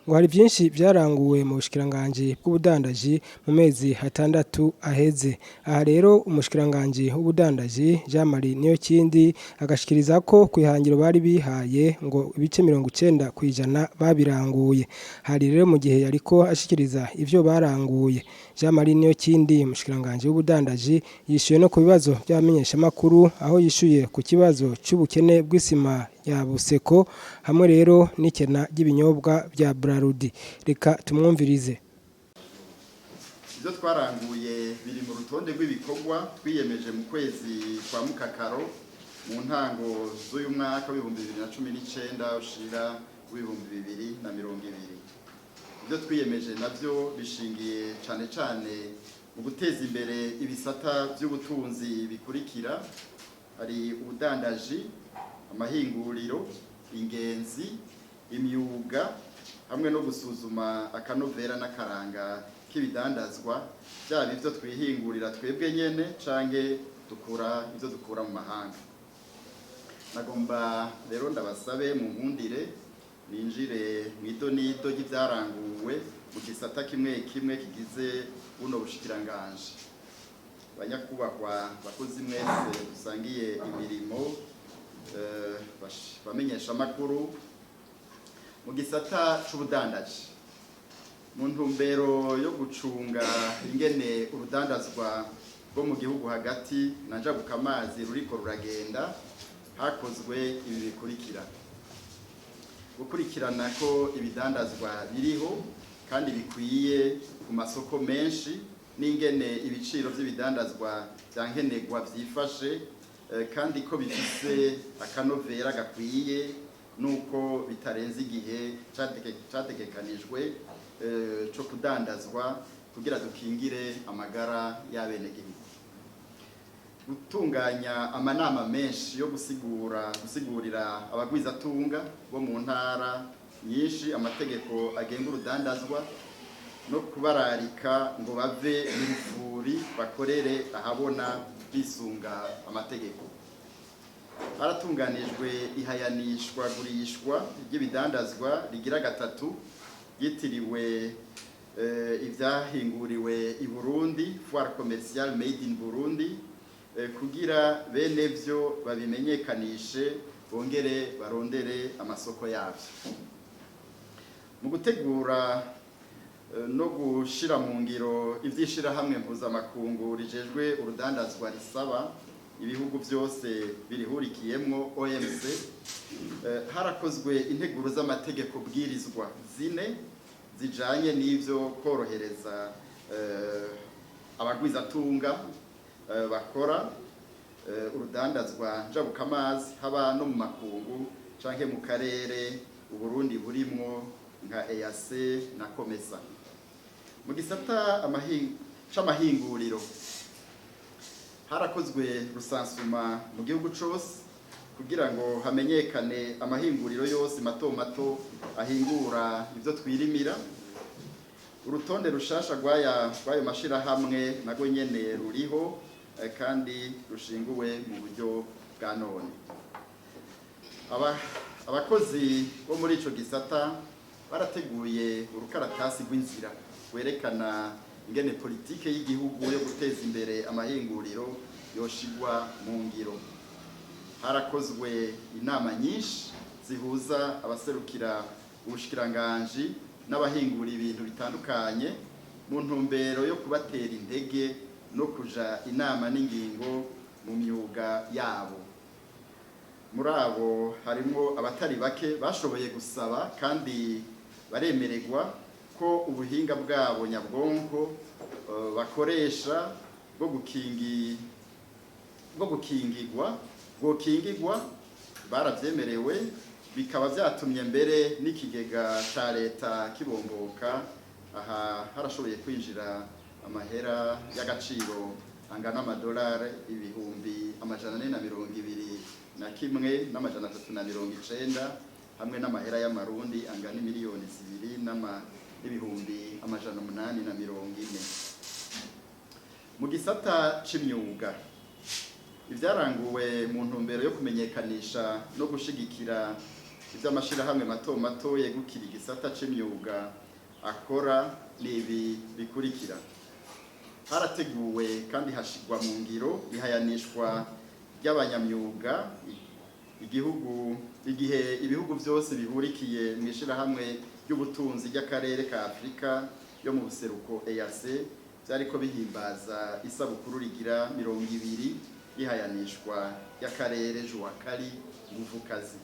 Ngo hari byinshi byaranguwe mu bushikiranganji bw'ubudandaji mu mezi 6 aheze. Aha rero umushikiranganji w'ubudandaji Jean Marie Niyokindi agashikiriza ko kwihangiro bari bihaye ngo ibice 90% babiranguye. Hari rero mu gihe yariko ashikiriza ivyo baranguye, Jean Marie Niyokindi, umushikiranganji w'ubudandaji, yishuye no ku bibazo by'abamenyeshamakuru, aho yishuye ku kibazo c'ubukene bw'isima ya Buseko hamwe rero n'ikena ry'ibinyobwa bya Brarudi. Reka tumwumvirize. Ibyo twaranguye biri mu rutonde rw'ibikorwa twiyemeje mu kwezi kwa mukakaro mu ntango z'uyu mwaka w'2019 ushira w'2020. Ibyo twiyemeje nabyo bishingiye cane cane mu guteza imbere ibisata by'ubutunzi bikurikira: hari ubudandaji, amahinguriro, ingenzi, imyuga, hamwe no gusuzuma akanovera n'akaranga k'ibidandazwa, byaba ibyo twihingurira twebwe nyene canke dukura ibyo dukura mu mahanga. Nagomba rero ndabasabe mu nkundire ninjire mu idonido ry'ibyaranguwe mu gisata kimwe kimwe kigize buno bushikiranganji. Banyakubahwa bakozi mwese dusangiye imirimo, bamenyesha amakuru, mu gisata c'ubudandaji, mu ntumbero yo gucunga ingene urudandazwa rwo mu gihugu hagati na njabukamazi ruriko ruragenda, hakozwe ibi bikurikira: gukurikirana ko ibidandazwa biriho kandi bikwiye ku masoko menshi, n'ingene ibiciro by'ibidandazwa bya nkenerwa vyifashe, kandi ko bifise akanovera gakwiye, nuko bitarenze igihe categekanijwe co kudandazwa, kugira dukingire amagara y'abenegihugu. Gutunganya amanama menshi yo gusigurira abagwizatunga bo mu ntara nyinshi amategeko agenga urudandazwa, no kubararika ngo bave mu rufuri bakorere ahabona bisunga amategeko. Haratunganijwe ihayanishwa gurishwa ry'ibidandazwa rigira gatatu ryitiriwe ivyahinguriwe i Burundi, Foire Commerciale Made in Burundi, kugira bene vyo babimenyekanishe bongere barondere amasoko yavyo. Mu gutegura no gushira mu ngiro ivy'ishirahamwe mpuzamakungu rijejwe urudandazwa risaba ibihugu byose birihurikiyemwo, OMC, harakozwe integuro z'amategeko bwirizwa zine zijanye n'ivyo korohereza abagwizatunga bakora urudandazwa njabukamazi, haba no mu makungu canke mu karere Uburundi burimwo nka EAC na COMESA. Mu gisata c'amahinguriro, harakozwe recensement mu gihugu cose kugira ngo hamenyekane amahinguriro yose mato mato ahingura ivyo twirimira. Urutonde rushasha rw'ayo mashirahamwe nago nyene ruriho, kandi rushinguwe mu buryo bwa none. Abakozi bo muri ico gisata barateguye urukaratasi rw'inzira rwerekana ingene politike y'igihugu yo guteza imbere amahinguriro yoshigwa mu ngiro. Harakozwe inama nyinshi zihuza abaserukira ubushikiranganji n'abahingura ibintu bitandukanye mu ntumbero yo kubatera intege no kuja inama n'ingingo mu myuga yabo. Muri abo harimwo abatari bake bashoboye gusaba kandi baremererwa ko ubuhinga bwabo nyabwonko bakoresha bwo gukingigwa bwokingigwa. Baravyemerewe, bikaba vyatumye mbere n'ikigega ca leta kibomboka. Aha harashoboye kwinjira amahera y'agaciro angana amadolari 421,390, hamwe n'amahera y'amarundi angana 2 n'ibihumbi 840. Mu gisata c'imyuga, ivyaranguwe mu ntumbero yo kumenyekanisha no gushigikira Ivy'amashirahamwe mato mato yegukira igisata c'imyuga akora ni ibi bikurikira: harateguwe kandi hashigwa mu ngiro ihayanishwa ry'abanyamyuga igihugu, igihe ibihugu byose bihurikiye mu ishirahamwe ry'ubutunzi ry'akarere ka Afurika yo mu buseruko EAC byariko bihimbaza isabukuru rigira 20 ihayanishwa ry'akarere Juakali Nguvukazi.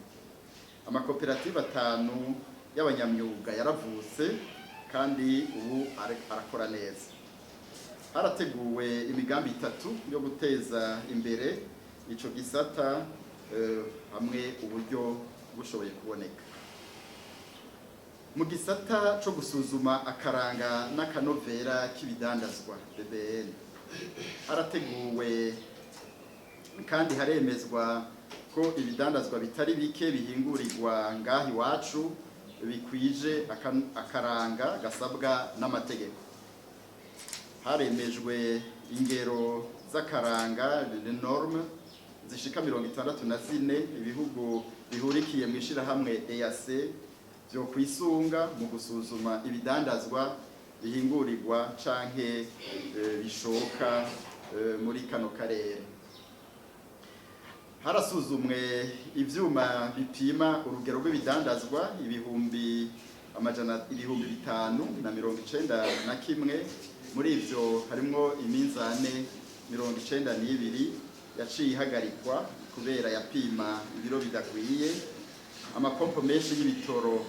Amakoperative 5 y'abanyamyuga yaravutse kandi ubu arakora neza. Harateguwe imigambi 3 yo guteza imbere ico gisata hamwe uburyo bushoboye kuboneka. Mu gisata co gusuzuma akaranga n'akanovera k'ibidandazwa BBN, harateguwe kandi haremezwa ko ibidandazwa bitari bike bihingurirwa ngaha iwacu bikwije akaranga gasabwa n'amategeko. Haremejwe ingero z'akaranga, les normes, zishika 64 ibihugu bihurikiye mu ishirahamwe EAC byo kwisunga mu gusuzuma ibidandazwa bihingurirwa canke bishoka muri kano karere. Harasuzumwe ivyuma bipima urugero rw'ibidandazwa 591,000. Muri ivyo harimwo iminzane 92 yaciye ihagarikwa kubera yapima ibiro bidakwiye, amapompo menshi y'ibitoro,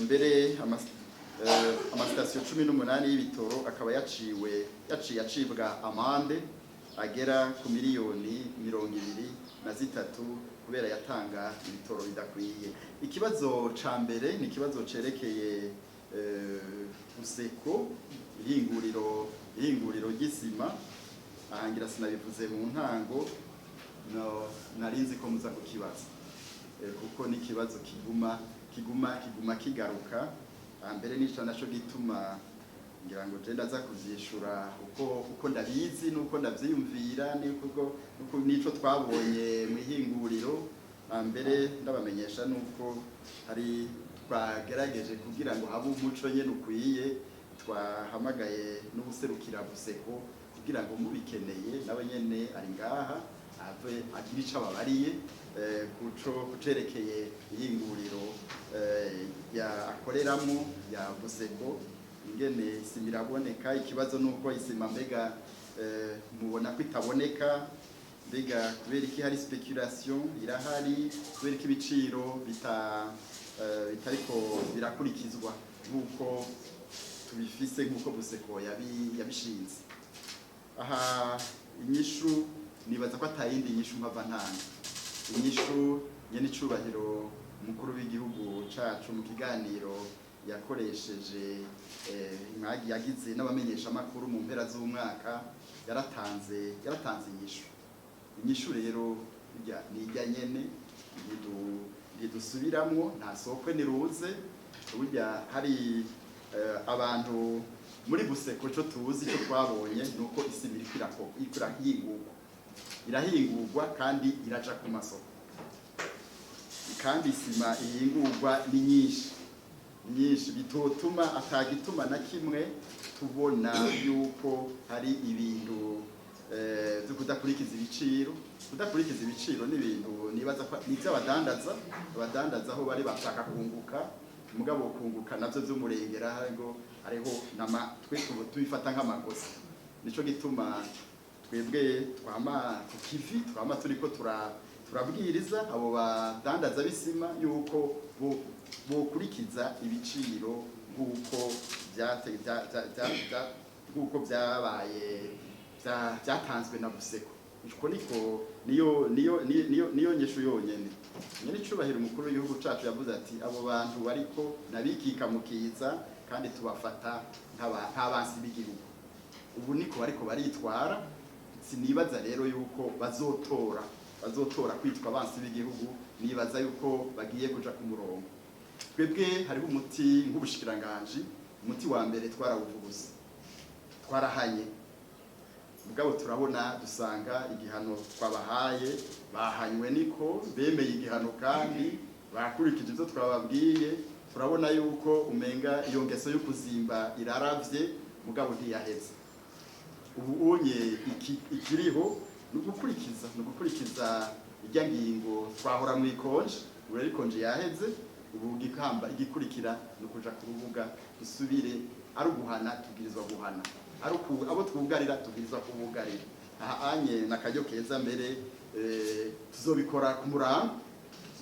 mbere amasitasiyo 18 y'ibitoro akaba yaciye acibwa amande agera ku miliyoni 23 kubera yatanga ibitoro bidakwiye. Ikibazo ca mbere ni ikibazo cerekeye Buseko, ihinguriro ry'isima. Ahangira sinabivuze mu ntango, no narinzi ko muza kukibaza, kuko ni ikibazo kiguma kiguma kiguma kigaruka. Mbere nico naco gituma ngira ngo je ndaza kuvyishura uko ndabizi nuko ndavyiyumvira nuko nico twabonye mu ihinguriro. Mbere ndabamenyesha nuko hari twagerageje kugira ngo habe umuco nyene ukwiye, twahamagaye n'ubuserukira Buseko kugira ngo mubikeneye nawe nyene ari ngaha ave agira ico ababariye kuco kucerekeye ihinguriro ya akoreramo ya Buseko, ingene isima iraboneka. Ikibazo nuko isima mbega mubona ko itaboneka, mbega kubera iki hari speculation irahari, kubera iki ibiciro bitariko birakurikizwa nkuko tubifise, nkuko Buseko yabishinze. Aha inyishu nibaza ko atayindi nyishu mpava ntanga. Inyishu nyene icubahiro umukuru w'igihugu cacu mu kiganiro yakoresheje yagize n'abamenyesha makuru mu mpera z'umwaka yaratanze inyishu. Inyishu rero ni ijya nyene ntidusubiramwo, nta sokwe niruze. Burya hari abantu muri Buseko, ico tuzi, ico twabonye nuko isima iriko irahingurwa, irahingurwa kandi iraja ku masoko, kandi isima ihingurwa ni nyinshi nyinshi, bitotuma atagituma na kimwe tubona yuko hari ibintu byo kudakurikiza ibiciro. Kudakurikiza ibiciro ni ibintu nibaza ko ni iby'abadandaza. Abadandaza aho bari bashaka kunguka, mugabo kunguka navyo vy'umurengera ngo hariho nama twe tubifata nk'amakosa. Nico gituma twebwe twama ku kivi, twama turiko turabwiriza abo badandaza b'isima yuko bokurikiza ibiciro nk'uko nk'uko byabaye byatanzwe na Buseko. Uko niko niyo nyishu yonyene. Nyene icubahiro umukuru w'igihugu cacu yavuze ati abo bantu bariko nabikika mukiza kandi tubafata nk'abansi b'igihugu. Ubu niko bariko baritwara. Sinibaza rero yuko bazotora kwitwa abansi b'igihugu, nibaza yuko bagiye kuja ku murongo. Twebwe hariho umuti nk'ubushikiranganji, umuti wa mbere twarawuvuguze, twarahanye, mugabo turabona dusanga igihano twabahaye bahanywe niko bemeye igihano kandi Bakurikije ivyo twababwiye, turabona yuko umenga iyo ngeso yo kuzimba iraravye, mugabo ntiyaheze. Ubu unye ikiriho ni ugukurikiza irya ngingo twahora mu ikonje. Ubu rero ikonje yaheze, ubu gikamba igikurikira ni ukuja ku rubuga, dusubire. Ari uguhana, tubwirizwa guhana, ari abo twugarira, tubwirizwa kubugarira. Aha anye na karyo keza mbere, tuzobikora ku murango.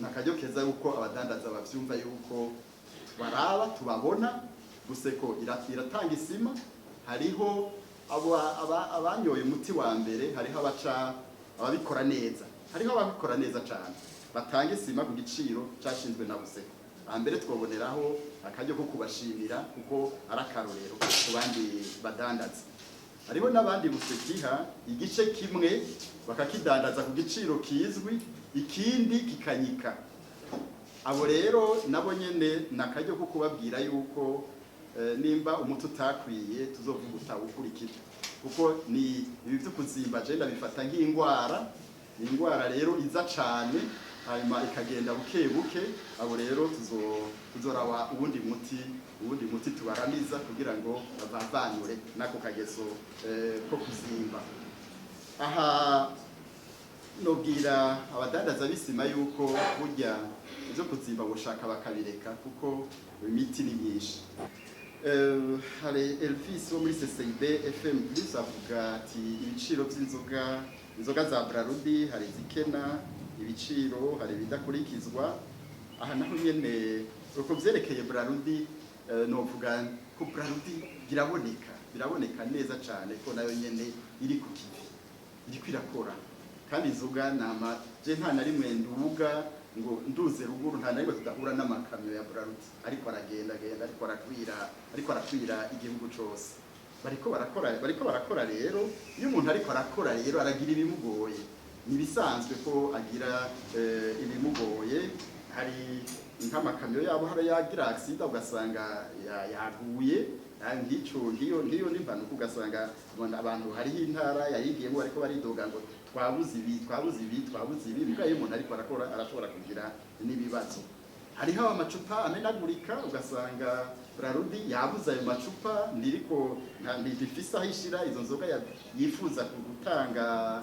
Ni akaryo keza yuko abadandaza bavyumva yuko tubaraba, tubabona. BUSEKO iratanga isima. Hariho abanyoye umuti wa mbere, hariho abaca ababikora neza, hariho ababikora neza cane batanga isima ku giciro cashinzwe na BUSEKO. Hambere twoboneraho akaryo ko kubashimira, kuko ari akarorero ku bandi badandaza. Hariho n'abandi BUSEKO iha igice kimwe bakakidandaza ku giciro kizwi, ikindi kikanyika. Abo rero nabo nyene ni akaryo ko kubabwira yuko nimba umuti utakwiye, tuzovuga utawukurikira, kuko ni ibi byo kuzimba je ndabifata nk'indwara. Ni indwara rero iza cane, hanyuma ikagenda buke buke. Abo rero tuzoraba uwundi muti tubaramiza kugira ngo bavanure n'ako kageso ko kuzimba. Aha nobwira abadandaza b'isima yuko burya ibyo kuzimba gushaka bakabireka, kuko imiti ni myinshi. Hari Elvis wo muri CCIB FM Plus, avuga ati ibiciro by'inzoga, inzoga za Brarudi, hari izikena ibiciro, hari ibidakurikizwa. Aha naho nyene uko vyerekeye Brarudi, novuga ko Brarudi biraboneka neza cane ko nayo nyene iri ku kivi, iriko irakora. Kandi inzoga nama je nta na rimwe nduga ngo nduze ruguru, nta na rimwe tudahura n'amakamyo ya Brarudi ariko aragenda genda, ariko arakwira igihugu cose. Bariko barakora, bariko barakora. Rero iyo umuntu ariko arakora rero aragira ibimugoye, ni ibisanzwe ko agira ibimugoye. Hari nk'amakamyo yabo hari yagira accident, ugasanga yaguye. Nk'ico ngiyo n'impanuka, ugasanga ubona abantu hariho intara yayigiyemo bariko baridoga ngo twabuze ibi, twabuze ibi, twabuze ibi. Mbwa iyo umuntu ariko arakora arashobora kugira n'ibibazo. Hariho amacupa amenagurika, ugasanga Brarudi yabuze ayo macupa, ntiriko ntifise aho ishira izo nzoga yifuza gutanga,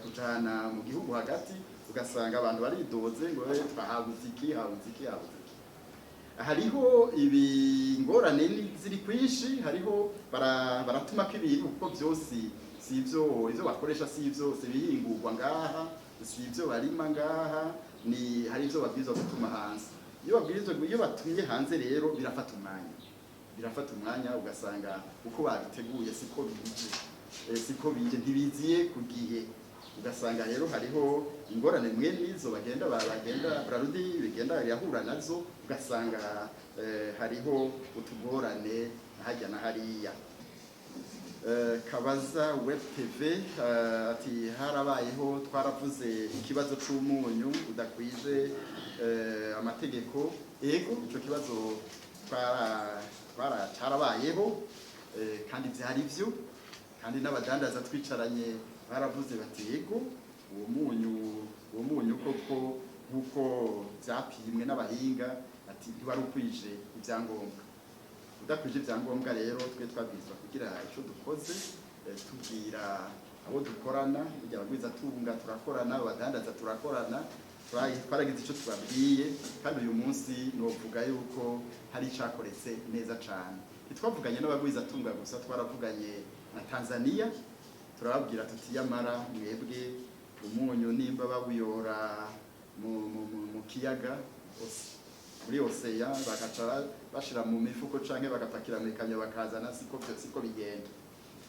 kujana mu gihugu hagati, ugasanga abantu baridoze ngo twahabuze iki, habuze iki, habuze iki. Hariho ibingorane ziri kwinshi. Hariho baratuma ko ibintu, kuko byose si ivyo, ivyo bakoresha si ivyo, si ibihingurwa ngaha, si ivyo barima ngaha, ni hari ivyo babwirizwa gutuma hanze. Iyo batumye hanze rero birafata umwanya, ugasanga uko babiteguye siko bije, ntibiziye ku gihe. Ugasanga rero hariho ingorane mwe nizo bagenda Brarudi bigenda yahura nazo, ugasanga hariho utugorane hajya na hariya. Kabaza Web TV ati harabayeho, twaravuze ikibazo c'umunyu udakwije amategeko. Ego, ico kibazo twara twara carabayeho, kandi vyari vyo, kandi n'abadandaza twicaranye baravuze bati yego, uwo munyu koko nk'uko vyapimwe n'abahinga, ati ntiwari ukwije ibyangombwa. Udakwije ibyangombwa rero, twe twabwirizwa kugira ico dukoze, tubwira abo dukorana. Burya abagwizatunga turakorana, abadandaza turakorana, twaragize ico tubabwiye. Kandi uyu munsi novuga yuko hari icakoretse neza cane. Ntitwavuganye n'abagwizatunga gusa, twaravuganye na Tanzania, turababwira tuti yamara mwebwe umunyu nimba bawuyora mu kiyaga muri oseya, bagaca bashira mu mifuko canke bagapakira mu ikamyo bakazana, siko bigenda.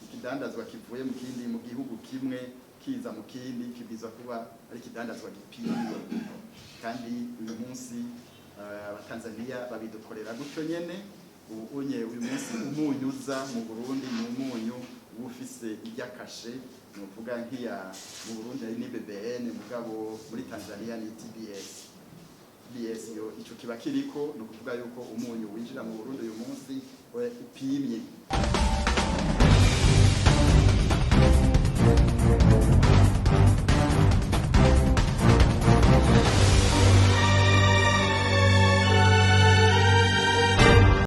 Ikidandazwa kivuye mu kindi, mu gihugu kimwe kiza mu kindi, kibwirizwa kuba ari ikidandazwa gipimye. Kandi uyu munsi abatanzania babidukorera gutyo nyene. Ubu unye uyu munsi umunyu uza mu Burundi ni umunyu uba ufise irya kashe, nuvuga nk'iya mu Burundi ari ni BBN, mugabo muri Tanzania ni TBS. BS yo ico kiba kiriko, ni ukuvuga yuko umunyu winjira mu Burundi uyu munsi we upimye.